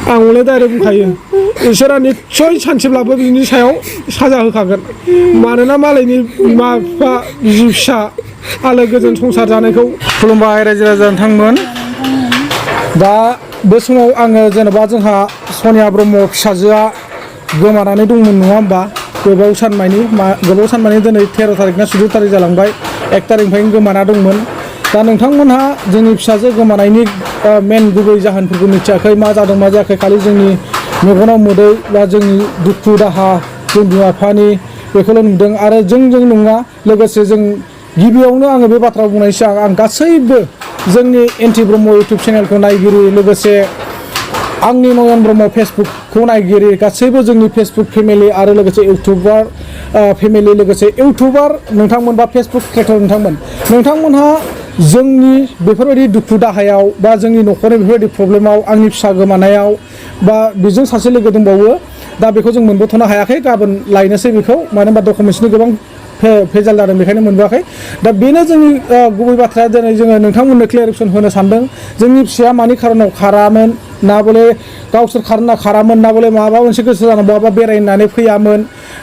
आं हले डाइरेक्ट बुंखायो इसोरा निस्सय सानसेब्लाबो बिनि सायाव साजा होखागोन मानोना मालायनि बिमा बिफा बिसि फिसा आलो गोजोन संसार जानायखौ खुलुमबाय रायजो राजा नोंथांमोन दा बे समाव आङो जेनेबा जोंहा सनिया ब्रह्म फिसाजोआ गोमानानै दंमोन नङा होमबा गोबाव सान मानि दिनै 13 तारिख ना 14 तारिख जालांबाय 1 तारिखनिफ्रायनो गोमाना दंमोन दा नोंथांमोनहा जोंनि फिसाजो गोमानायनि मेन गुबै जाहोनफोरखौ मिथियाखै मा जादों मा जायाखै खालि जोंनि मेगनाव मोदै बा जोंनि दुखु दाहा जों बिमा बिफानि बेखौल' नुदों आरो जों नङा लोगोसे जों गिबियावनो आङो बे बाथ्रा बुंनायनि सिगां आं गासैबो जोंनि एन्टि ब्रह्म इउटुब चेनेलखौ नायगिरि लोगोसे आंनि नयन ब्रह्म फेसबुकखौ नायगिरि गासैबो जोंनि फेसबुक फेमिलि आरो लोगोसे इउटुबार फेमिलि लोगोसे इउटुबार नोंथांमोन बा फेसबुक क्रिएटर नोंथांमोनहा जोंनि बेफोरबायदि दुखु दाहायाव बा जोंनि न'खरनि बेफोरबायदि प्रब्लेमाव आंनि फिसा गोमानायाव बा बेजों सासे लोगो दंबावो दा बेखौ जों मोनबोथ'नो हायाखै गाबोन लायनोसै बेखौ मानो होनबा डकुमेन्ट्सनि गोबां फेजाल जादों बेखायनो मोनबोआखै दा बेनो जोंनि गुबै बाथ्राया दिनै जोङो नोंथांमोननो क्लियारेसन होनो सानदों जोंनि फिसाया मानि खारनाव खारामोन ना बले गावसोर खारामोन ना बले माबा मोनसे गोसो जानानै बहाबा बेरायनानै फैयामोन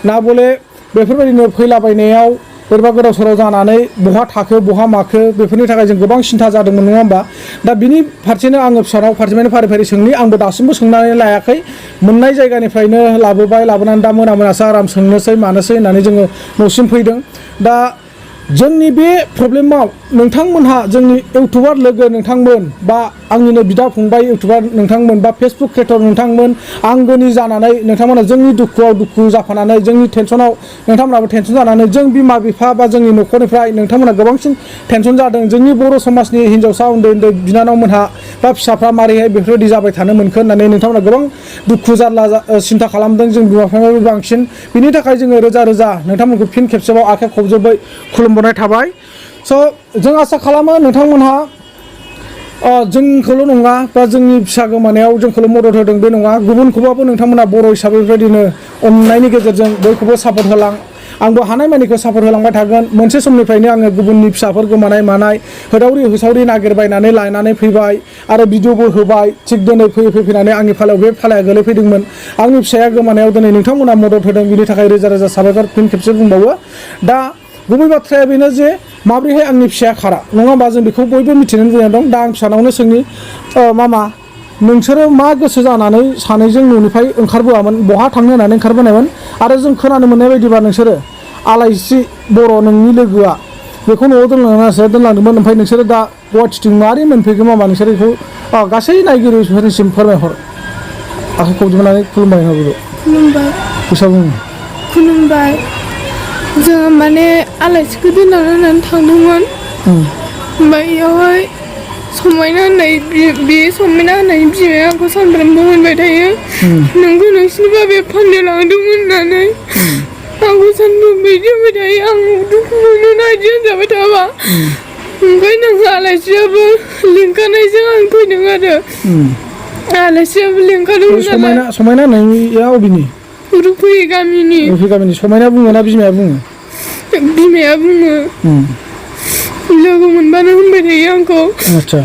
ना बले बेफोरबायदिनो फैलाबायनायाव बोरैबा गोदाव सोराव जानानै बहा थाखो बहा माखो बेफोरनि थाखाय जों गोबां सिन्था जादोंमोन नङा होमबा दा बिनि फारसेनो आङो फिसानाव फारसेनिफ्राय फारि फारि सोंनि आंबो दासिमबो सोंनानै लायाखै मोननाय जायगानिफ्रायनो लाबोनानै दा मोनासो आराम सोंनोसै मानोसै होननानै जोङो न'सिम फैदों दा जोंनि बे प्रब्लेमाव नोंथांमोनहा जोंनि इउटुबार लोगो नोंथांमोन बा आंनिनो बिदा फंबाय इउटुबार नोंथांमोन बा फेसबुक क्रिएटर नोंथांमोन आंगोनि जानानै नोंथांमोना जोंनि दुखुआव दुखु जाफानानै जोंनि टेनसनाव नोंथांमोनाबो टेनसन जानानै जों बिमा बिफा बा जोंनि न'खरनिफ्राय नोंथांमोना गोबांसिन टेनसन जादों जोंनि बर' समाजनि हिन्जावसा उन्दै बिनानावमोनहा बा फिसाफ्रा मारैहाय बेफोरबायदि जाबाय थानो मोनखो होननानै नोंथांमोना गोबां दुखु जारला सिन्था खालामदों जों बिमा बिफानिफ्रायबो बांसिन बिनि थाखाय जोङो रोजा रोजा नोंथांमोनखौ फिन खेबसेबाव आखाइ खबजोबै खुलुमबोनाय थाबाय स' जों आसा खालामो नोंथांमोनहा जोंखौल' नङा बा जोंनि फिसा गोमानायाव जोंखौल' मदद होदों बे नङा गुबुनखौबाबो नोंथांमोना बर' हिसाबै बेबायदिनो अननायनि गेजेरजों बयखौबो सापर्ट होलां आंबो हानायमानिखौ सापर्ट होलांबाय थागोन मोनसे समनिफ्रायनो आङो गुबुननि फिसाफोर गोमानाय मानाय होसावरि नागिरबायनानै लायनानै फैबाय आरो भिडिअबो होबाय थिग दिनै फैनानै आंनि फालायाव बे फालाया गोलैफैदोंमोन आंनि फिसाया गोमानायाव दिनै नोंथांमोना मदद होदों बिनि थाखाय रोजा रोजा साबायखर फिन खेबसे बुंबावो दा गुबै बाथ्राया बेनो जे माब्रैहाय आंनि फिसाया खारा नङा होमबा जों बेखौ बयबो मिथिनो लुबैना दं दा आं फिसानावनो सोंनि मामा नोंसोरो मा गोसो जानानै सानैजों न'निफ्राय ओंखारबोआमोन बहा थांनो होननानै ओंखारबोनायमोन आरो जों खोनानो मोननाय बायदिबा नोंसोरो आलायस्रि बर' नोंनि लोगोआ बेखौ न'आव दोनलांदोंमोन ओमफ्राय नोंसोरो दा गुवाहाटिथिं मारै मोनफैगोन मामा नोंसोर बेखौ गासै नायगिरिफोरनिसिम फोरमायहर आखाइ खबजोबनानै खुलुमबाय खुलुमबाय जोङो माने आलासिखौ दोनलांनानै थांदोंमोन ओमफ्राय बेयावहाय समायना होननाय बिमाया आंखौ सानफ्रामबो होनबाय थायो नोंखौ नोंसिनि बाबाया फाननो लांदोंमोन होननानै आंखौ सानफ्रामबो बिदि होनबाय थायो आं दुखु मोनो बिदि होनजाबाय थाबा ओमफ्राय नोङो आलासियाबो लिंखानायजों आं फैदों आरो आलासियाबो लिंखादोंमोन समायना नोंनिया अबेनि रुफै गामिनि समायना बुङो ना बिमाया बुङो लोगो मोनबानो होनबाय थायो आंखौ आच्छा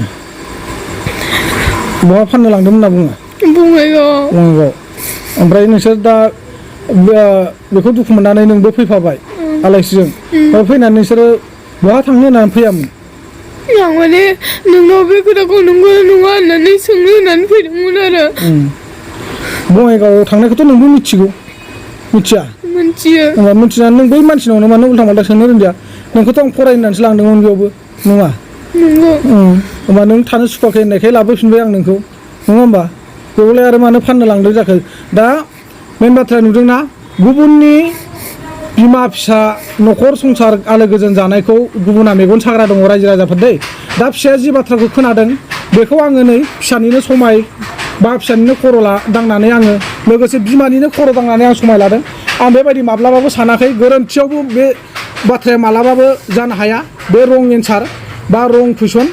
बहा फाननो लांदोंमोन होनना बुङो बङाइगाव ओमफ्राय नोंसोर दा बेखौ दुखु मोननानै नोंबो फैफाबाय आलासिजों फैनानै नोंसोरो बहा थांनो होननानै फैयामोन आं माने नोंनाव बे खोथाखौ नंगौ नङा होननानै सोंनो होननानै फैदोंमोन आरो बङाइगावआव थांनायखौथ' नोंबो मिथिगौ मिथिया मिथिनानै नों बै मानसिनावनो मानो उल्था फाल्था सोंनो रोंदिया नोंखौथ' आं फरायनानैसो लांदोंमोन बेयावबो नङा होमबा नों थानो सुखुवाखै होननायखाय लाबोफिनबाय आं नोंखौ नङा होमबा बेवलाय आरो मानो फाननो लांदों जाखो दा मेन बाथ्राया नुदोंना गुबुननि बिमा फिसा न'खर संसार आलो गोजोन जानायखौ गुबुना मेगन साग्रा दङ रायजो राजाफोर दै दा फिसाया जि बाथ्राखौ खोनादों बेखौ आङो नै फिसानिनो समाय बा फिसानिनो खर' दांनानै आङो लोगोसे बिमानिनो खर' दांनानै आं समाय लादों आं बेबायदि माब्लाबाबो सानाखै गोरोन्थियावबो बे बाथ्राया मालाबाबो जानो हाया बे रं एन्सार बा रं कुइसन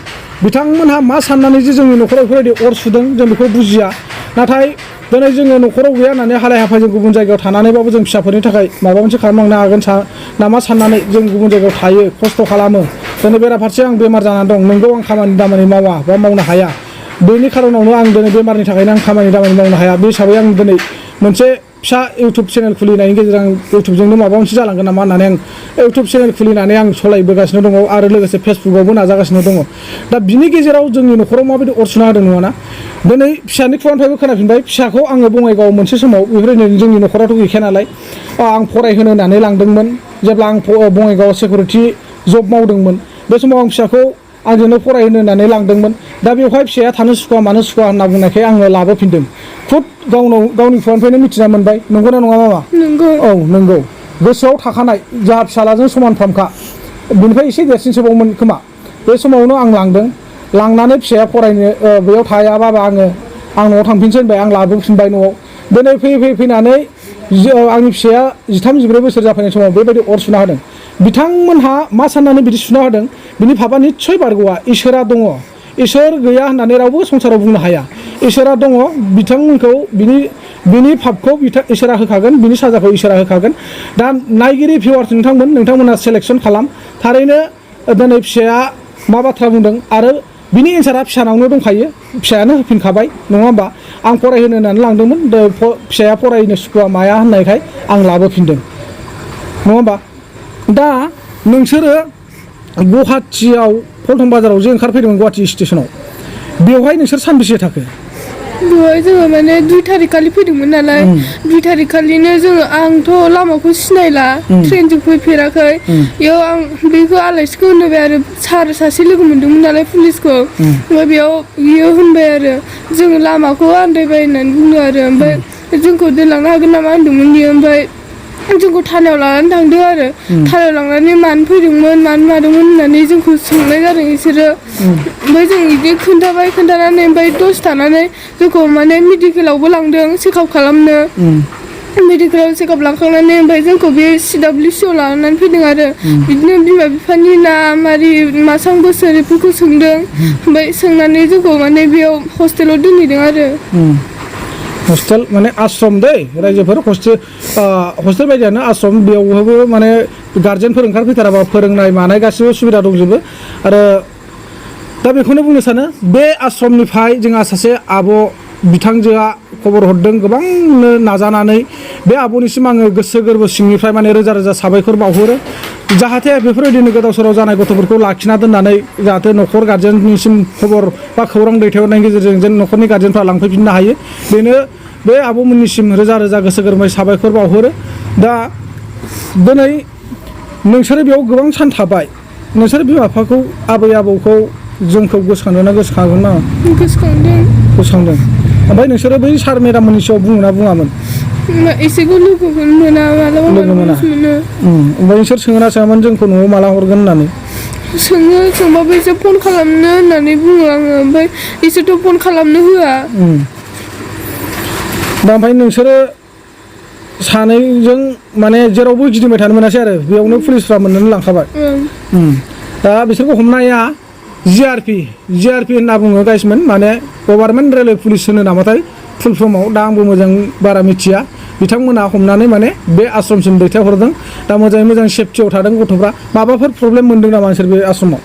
बिथांमोनहा मा साननानै जे जोंनि न'खराव बेफोरबायदि अर सुदों जों बेखौ बुजिया नाथाय दिनै जोङो न'खराव गैया होननानै हालाय हाफाय जों गुबुन जायगायाव थानानैबाबो जों फिसाफोरनि थाखाय माबा मोनसे खालामलांनो हागोन नामा साननानै जों गुबुन जायगायाव थायो खस्थ' खालामो दिनै बेराफारसे आं बेमार जानानै दं नोंगौ आं खामानि दामानि मावा बा मावनो हाया बेनि खारनावनो आं दिनै बेमारनि थाखायनो आं खामानि दामानि मावनो हाया बे हिसाबै आं दिनै मोनसे फिसा इउटुब चेनेल खुलिनायनि गेजेरजों आं इउटुबजोंनो माबा मोनसे जालांगोन नामा होननानै आं इउटुब चेनेल खुलिनानै आं सलायबोगासिनो दङ आरो लोगोसे फेसबुकआवबो नाजागासिनो दङ दा बिनि गेजेराव जोंनि न'खराव माबायदि अर सुना होदों नङाना दिनै फिसानि खुगानिफ्रायबो खोनाफिनबाय फिसाखौ आङो बङाइगावआव मोनसे समाव बेफोरबायदिनो जोंनि न'खरावथ' गैखाया नालाय आं फरायहोनो होननानै लांदोंमोन जेब्ला आं बङाइगावआव सिकिउरिटि जब मावदोंमोन बे समाव आं फिसाखौ आंजोंनो फरायहोनो होननानै लांदोंमोन दा बेवहाय फिसाया थानो सुखुवा मानो सुखुवा होनना बुंनायखाय आङो लाबोफिनदों खुद गावनि खुगानिफ्रायनो मिथिना मोनबाय नंगौना नङा मामा नंगौ औ नंगौ गोसोआव थाखानाय जोंहा फिसालाजों समानफ्रामखा बिनिफ्राय एसे देरसिनसोबावमोन खोमा बे समावनो आं लांदों लांनानै फिसाया फरायनो बेयाव थायाबाबा आङो आं न'आव थांफिनसै होनबाय आं लाबोफिनबाय न'आव दिनै फैनानै आंनि फिसाया 13-14 बोसोर जाफैनाय समाव बेबायदि अर सुना होदों बिथांमोनहा मा साननानै बिदि सुना होदों बिनि भाबा निस्सय बारग'आ इसोरा दङ इसोर गैया होननानै रावबो संसाराव बुंनो हाया इसोरा दङ बिथांमोनखौ बिनि फाबखौ इसोरा होखागोन बिनि साजाखौ इसोरा होखागोन दा नायगिरि भिउवार्स नोंथांमोनहा सेलेक्सन खालाम थारैनो दिनै फिसाया मा बाथ्रा बुंदों आरो बिनि एन्सारा फिसानावनो दंखायो फिसायानो होफिनखाबाय नङा होमबा आं फरायहोनो होननानै लांदोंमोन फिसाया फरायनो सुखुवा माया होननायखाय आं लाबोफिनदों नङा होमबा दा नोंसोरो गुवाहाटियाव पल्टन बाजाराव जे ओंखारफैदोंमोन गुवाहाटि स्टेसनाव बेवहाय नोंसोर सानबेसे थाखो बेवहाय जोङो माने 2 थारिख खालि फैदोंमोन नालाय 2 थारिख खालिनो जोङो आंथ' लामाखौ सिनायला ट्रेनजों फैफेराखै बेयाव आं बेखौ आलासिखौ होनबाय आरो सार सासे लोगो मोन्दोंमोन नालाय पुलिसखौ ओमफ्राय बियो होनबाय आरो जोङो लामाखौ आन्दायबाय होननानै बुंदों आरो ओमफ्राय जोंखौ दोनलांनो हागोन नामा होनदोंमोन बियो ओमफ्राय जोंखौ थानायाव लानानै थांदों आरो थानायाव लांनानै मानो फैदोंमोन मानो मादोंमोन होननानै जोंखौ सोंनाय जादों बिसोरो ओमफ्राय जों बिदि खोन्थानानै ओमफ्राय दसे थानानै जोंखौ माने मेडिकेलावबो लांदों चेकआप खालामनो मेडिकेलाव चेकआप लांखांनानै ओमफ्राय जोंखौ बे CWCआव लानानै फैदों आरो बिदिनो बिमा बिफानि नाम आरि मासां बोसोर बेफोरखौ सोंदों ओमफ्राय सोंनानै जोंखौ माने बेयाव हस्टेलाव दोनहैदों आरो हस्टेल माने आश्रम दै रायजोफोर हस्टेल बायदियानो आश्रम बेयावबो माने गार्जेनफोर ओंखारफैथाराबा फोरोंनाय मानाय गासिबो सुबिदा दंजोबो आरो दा बेखौनो बुंनो सानो बे आश्रमनिफ्राय जोंहा सासे आब' बिथांजोआ खबर हरदों गोबांनो नाजानानै बे आब'निसिम आङो गोसो गोरबो सिंनिफ्राय माने रोजा रोजा साबायखर बावहरो जाहाथे बेफोरबायदिनो गोदाव सोराव जानाय गथ'फोरखौ लाखिना दोननानै जाहाथे न'खर गार्जेननिसिम खबर बा खौरां दैथायहरनायनि गेजेरजों जेन न'खरनि गार्जेनफ्रा लांफैफिननो हायो बेनो बे आब'मोननिसिम रोजा रोजा गोसो गोरबोयै साबायखर बावहरो दा दिनै नोंसोरो बेयाव गोबां सान थाबाय नोंसोर बिमा बिफाखौ आबै आबौखौ जोंखौ गोसोखांदोंना गोसोखांगोन ना गोसोखांदों ओमफ्राय नोंसोरो बै सार मेडाममोननि सायाव बुङोना बुङामोन एसेखौ लोगो मोना मालाबा मोनो ओमफ्राय नोंसोर सोङोना सोङामोन जोंखौ न'आव माला हरगोन होननानै सोंबाबो एसे फन खालामनो होननानै बुङो आङो ओमफ्राय एसेथ' फन खालामनो होआ दा ओमफ्राय नोंसोरो सानैजों माने जेरावबो गिदिंबाय थानो मोनासै आरो बेयावनो पुलिसफ्रा मोननानै लांखाबाय दा बिसोरखौ हमनाया GRP होनना बुङो गाइसमोन माने गभार्नमेन्ट रेलवे पुलिस होनो नामाथाय फुल फर्माव दा आंबो मोजां बारा मिथिया बिथांमोना हमनानै माने बे आश्रमसिम दैथायहरदों दा मोजाङै मोजां सेफटियाव थादों गथ'फ्रा माबाफोर प्रब्लेम मोन्दों नामा नोंसोर बे आश्रमाव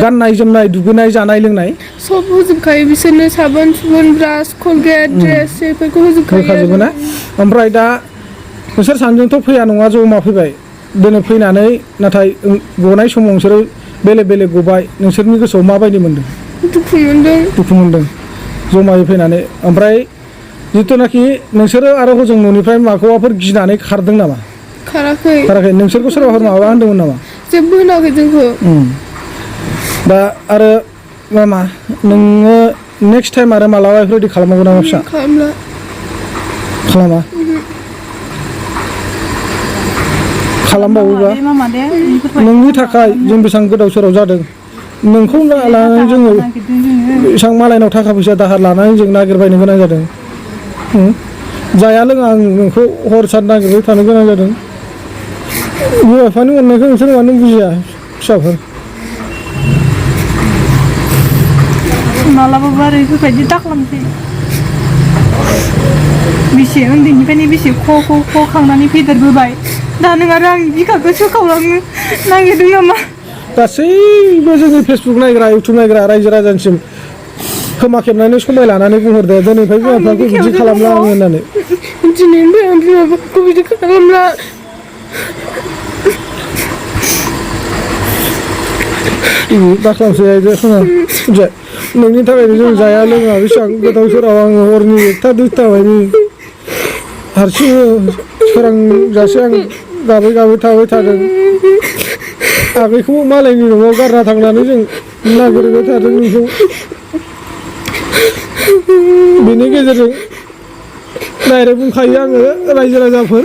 गाननाय जोमनाय दुगैनाय जानाय लोंनाय सब होजोबखायो बिसोरनो साबोन सुबोन ब्रास कलगेट ड्रेस बेफोरखौ होजोबखायो ना ओमफ्राय दा नोंसोर सानैजोंथ' फैया नङा जमा फैबाय दिनै फैनानै नाथाय गनाय समाव नोंसोरो बेलेग बेलेग गबाय नोंसोरनि गोसोआव माबायदि मोन्दों दुखु मोन्दों जमायै फैनानै ओमफ्राय जिथुनाखि नोंसोरो आरो हजों न'निफ्राय माखौबाफोर गिनानै खारदों नामा खाराखै नोंसोरखौ सोरबाफोर माबा होनदोंमोन नामा जेबो होनाखै जोंखौ दा आरो मामा नोङो नेक्स्ट टाइम आरो मालाबा बेफोरबायदि खालामनांगौ नामा फिसा खालामा खालामबावोबा नोंनि थाखाय जों बेसेबां गोदाव सोराव जादों नोंखौ लानानै जोङो बेसेबां मालायनाव थाखा फैसा दाहार लानानै जों नागिरबायनो गोनां जादों जाया लोङा आं नोंखौ हर सान नागिरबाय थानो गोनां जादों बिमा बिफानि अननायखौ नोंसोर मानो बुजिया फिसाफोर मालाबाबो आरो बेफोरबायदि दाखालामसै बेसे उन्दैनिफ्रायनो बेसे ख' खांनानै फेदेरबोबाय दा नों आरो आंनि बिखाखौ सोखावलांनो नागिरदों नामा गासैबो जोंनि फेसबुक नायग्रा इउटुब नायग्रा रायजो राजानिसिम खोमा खेबनानै समाय लानानै बुंहरदो दिनैनिफ्राय बिमा बिफाखौ बिदि खालामला आङो होननानै दिनैनिफ्राय आं बिमा बिफाखौ बिदि खालामला दाख्लामसै आइजो खोना नोंनि थाखायनो जों जाया लोङा बेसेबां गोदाव सोराव आङो हरनि 1टा 2टा बायदि हारसिं सोरांजासे आं गाबै गाबै थाबाय थादों आगैखौ मालायनि न'आव गारना थांनानै जों नागिरबाय थादों नोंखौ बेनि गेजेरजों डाइरेक्ट बुंखायो आङो रायजो राजाफोर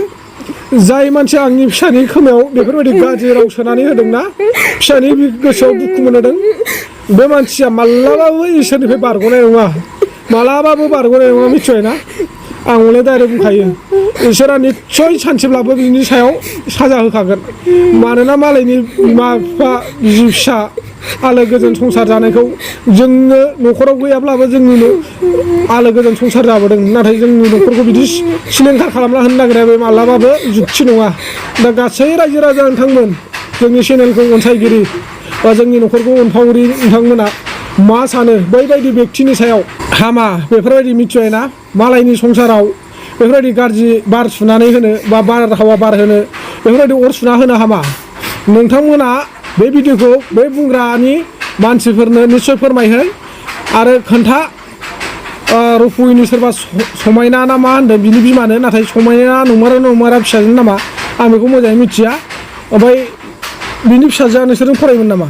जाय मानसिया आंनि फिसानि खोमायाव बेफोरबायदि गाज्रि राव सोनानै होदोंना फिसानि गोसोआव दुखु मोनहोदों बे मानसिया माब्लाबाबो इसोरनिफ्राय बारग'नाय नङा मालाबाबो बारग'नाय नङा मिथिबायना आं हले डाइरेक्ट बुंखायो इसोरा निस्सय सानसेब्लाबो बिनि सायाव साजा होखागोन मानोना मालायनि बिमा बिफा बिसि फिसा आलो गोजोन संसार जानायखौ जोंनो न'खराव गैयाब्लाबो जोंनि आलो गोजोन संसार जाबोदों नाथाय जोंनि न'खरखौ बिदि सिलिंखार खालामना होनो नागिरनाया बे माब्लाबाबो जुक्ति नङा दा गासै रायजो राजा नोंथांमोन जोंनि चेनेलखौ अनसायगिरि बा जोंनि न'खरखौ अनफावरि नोंथांमोना मा सानो बैबायदि बेक्तिनि सायाव हामा बेफोरबायदि मिथिबायना मालायनि संसाराव बेफोरबायदि गाज्रि बार सुनानै होनो बा बारहावा बार होनो बेफोरबायदि अर सुना होनो हामा नोंथांमोना बे भिडिअखौ बे बुंग्रानि मानसिफोरनो निस्सय फोरमायहो आरो खोन्था रुपुयनि सोरबा समायना ना मा होनदों बिनि बिमानो नाथाय समायना नंमारा फिसाजो नामा आं बेखौ मोजाङै मिथिया ओमफ्राय बिनि फिसाजोआ नोंसोरजों फरायोमोन नामा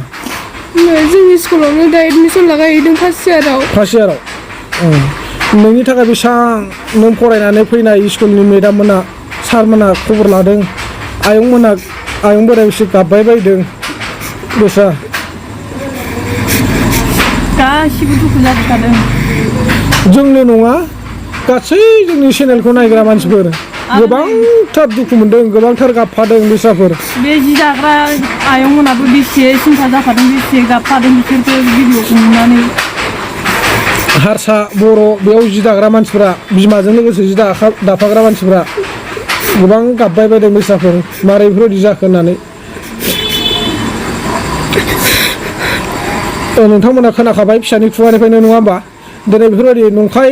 जोंनि स्कुलावनो दा एडमिसन लागायहैदों फार्स्ट इयाराव नोंनि थाखाय बेसेबां नों फरायनानै फैनाय स्कुलनि मेडाममोना सारमोना खबर लादों आयं बोराय बेसे गाबबाय बायदों गोसा गासिबो दुखु जाजोबखादों जोंनो नङा गासै जोंनि चेनेलखौ नायग्रा मानसिफोर गोबांथार दुखु मोनदों गोबांथार गाबफादों बिसाफोर बे जि दाग्रा आयंमोनाबो बेसे सिन्था जाखादों बेसे गाबफादों बिसोरखौ भिडिअखौ नुनानै हारसा बर' बेयाव जि दाग्रा मानसिफोरा बिमाजों लोगोसे जि दाफाग्रा मानसिफोरा गोबां गाबबाय बायदों बिसाफोर मारै बेफोरबायदि जाखो होननानै नोंथांमोना खोनाखाबाय फिसानि खुगानिफ्रायनो नङा होमबा दिनै बेफोरबायदि नंखाय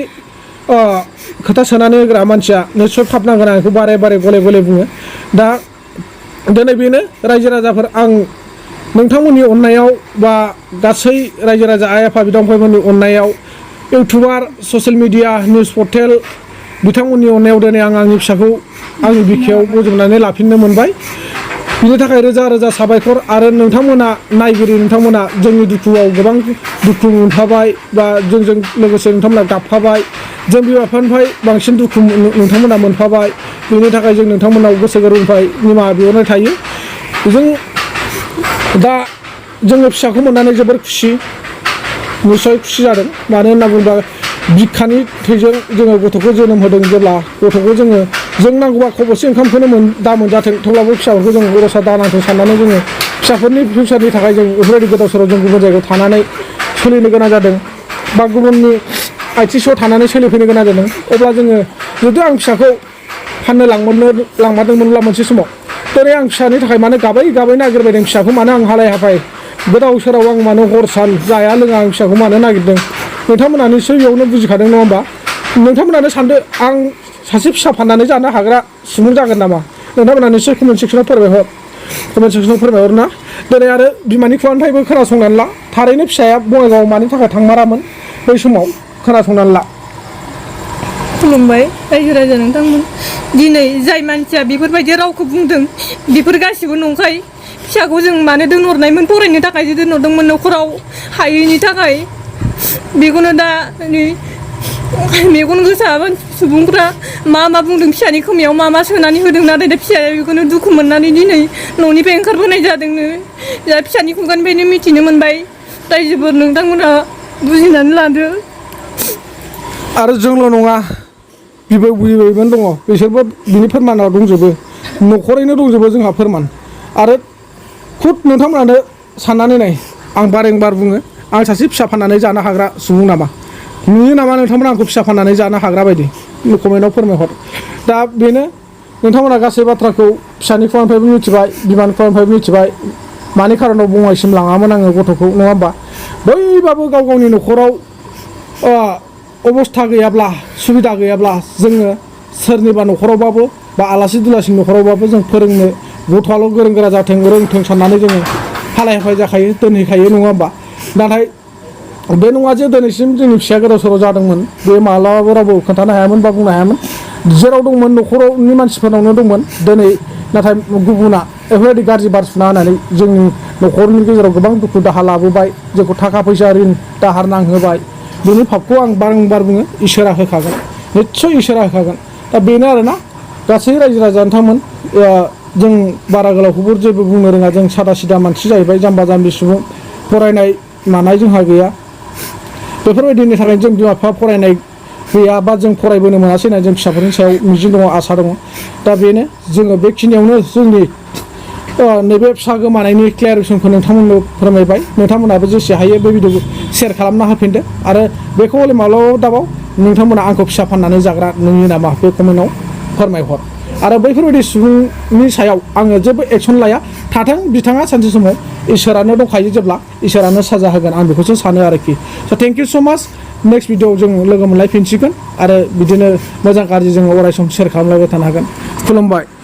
खोथा सोनानै होग्रा मानसिया निस्सय फाबनांगोन आं बेखौ बारे गले गले बुङो दा दिनै बेनो रायजो राजाफोर आं नोंथांमोननि अननायाव बा गासै रायजो राजा आइ आफा बिदा फंबायमोननि अननायाव इउटुबार ससियेल मिडिया निउस पर्टेल बिथांमोननि अननायाव दिनै आं आंनि फिसाखौ आंनि बिखायाव बजबनानै लाफिननो मोनबाय बिनि थाखाय रोजा रोजा साबायखर आरो नोंथांमोना नायगिरि नोंथांमोना जोंनि दुखुआव गोबां दुखु मोनफाबाय बा जोंजों लोगोसे नोंथांमोना गाबफाबाय जों बिमा बिफानिफ्राय बांसिन दुखु नोंथांमोना मोनफाबाय बेनि थाखाय जों नोंथांमोनाव गोसो गोरबोनिफ्राय निमाहा बिहरनाय थायो जों दा जोङो फिसाखौ मोननानै जोबोर खुसि निस्सय खुसि जादों मानो होनना बुङोब्ला बिखानि थैजों जोङो गथ'खौ जोनोम होदों जेब्ला गथ'खौ जों नांगौबा खबसे ओंखामखौनो दा मोनजाथों थेवब्लाबो फिसाफोरखौ जों रसा दानांथों साननानै जोङो फिसाफोरनि फिउचारनि थाखाय जों बेफोरबायदि गोदाव सोराव जों गुबुन जायगायाव थानानै सोलिनो गोनां जादों बा गुबुननि आइथिंआव थानानै सोलिफैनो गोनां जादों अब्ला जोङो जुदि आं फिसाखौ फाननो लांमारदोंमोनब्ला मोनसे समाव दिनै आं फिसानि थाखाय मानो गाबै नागिरबायदों फिसाखौ मानो आं हालाय हाफाय गोदाव सोराव आं मानो हर सान जाया लोङा आं फिसाखौ मानो नागिरदों नोंथांमोना निस्सय बेयावनो बुजिखादों नङा होमबा नोंथांमोनानो सानदो आं सासे फिसा फाननानै जानो हाग्रा सुबुं जागोन नामा नोंथांमोना निस्सय कमेन्ट सेक्सनाव फोरमायहर ना दिनै आरो बिमानि खुगानिफ्रायबो खोनासंनानै ला थारैनो फिसाया बङाइगावआव मानि थाखाय थांमारामोन बै समाव खोनासंनानै ला खुलुमबाय रायजो राजा नोंथांमोन दिनै जाय मानसिया बेफोरबायदि रावखौ बुंदों बेफोर गासिबो नंखाय फिसाखौ जों मानो दोनहरनायमोन फरायनो थाखायसो दोनहरदोंमोन न'खराव हायैनि थाखाय बेखौनो दा मेगन गोसा सुबुंफ्रा मा बुंदों फिसानि खोमायाव मा सोनानै होदों नाथाय दा फिसाया बेखौनो दुखु मोननानै दिनै न'निफ्राय ओंखारबोनाय जादोंनो दा फिसानि खुगानिफ्रायनो मिथिनो मोनबाय रायजोफोर नोंथांमोना बुजिनानै लादो आरो जोंल' नङा बिबैमोन दङ बिसोरबो बिनि फोरमाना दंजोबो न'खरैनो दंजोबो जोंहा फोरमान आरो खुद नोंथांमोनानो साननानै नाय आं बार बुङो आं सासे फिसा फाननानै जानो हाग्रा सुबुं नामा नुयो नामा नोंथांमोना आंखौ फिसा फाननानै जानो हाग्रा बायदि कमेन्टआव फोरमायहर दा बेनो नोंथांमोना गासै बाथ्राखौ फिसानि खुगानिफ्रायबो मिथिबाय बिमानि खुगानिफ्रायबो मिथिबाय मानि खारनाव बङाइसिम लाङामोन आङो गथ'खौ नङा होमबा बैबाबो गाव गावनि न'खराव अबस्था गैयाब्ला सुबिदा गैयाब्ला जोङो सोरनिबा न'खरावबाबो बा आलासि दुलासिनि न'खरावबाबो जों फोरोंनो गथ'आल' गोरों गोरा जाथों रोंथों साननानै जोङो हालाय हाफाय जाखायो दोनहैखायो नङा होमबा नाथाय बे नङा जे दिनैसिम जोंनि फिसाया गोदाव सोराव जादोंमोन बे मालाबाबो रावबो खोन्थानो हायामोन बा बुंनो हायामोन जेराव दंमोन न'खरावनि मानसिफोरनावनो दंमोन दिनै नाथाय गुबुना बेफोरबायदि गाज्रि बार सुना होनानै जोंनि न'खरनि गेजेराव गोबां दुखु दाहा लाबोबाय जोंखौ थाखा फैसा रिन दाहार नांहोबाय बेनि फाबखौ आं बारंबार बुङो इसोरा होखागोन निस्सय इसोरा होखागोन दा बेनो आरोना गासै रायजो राजा नोंथांमोन जों बारा गोलावखौबो जेबो बुंनो रोङा जों सादा सिदा मानसि जाहैबाय जाम्बा जाम्बि सुबुं फरायनाय मानाय जोंहा गैया बेफोरबायदिनि थाखाय जों बिमा बिफा फरायनाय गैया बा जों फरायबोनो मोनासै होननानै जों फिसाफोरनि सायाव मिजिं दङ आसा दङ दा बेनो जोङो बेखिनियावनो जोंनि नैबे फिसा गोमानायनि क्लियारेसनखौ नोंथांमोननो फोरमायबाय नोंथांमोनाबो जेसे हायो बे भिडिअखौ शेयार खालामना होफिनदो आरो बेखौ हले माब्लाबाबो दाबाव नोंथांमोना आंखौ फिसा फाननानै जाग्रा नोंनि नामा बे कमेन्टआव फोरमायहर आरो बैफोरबायदि सुबुंनि सायाव आङो जेबो एक्सन लाया थाथों बिथाङा सानसे समाव इसोरानो दंखायो जेब्ला इसोरानो साजा होगोन आं बेखौसो सानो आरोखि स' थेंक इउ स' माच नेक्स्ट भिडिअआव जों लोगो मोनलायफिनसिगोन आरो बिदिनो मोजां गाज्रि जोङो अराय सम शेयार खालामलायबाय थानो हागोन खुलुमबाय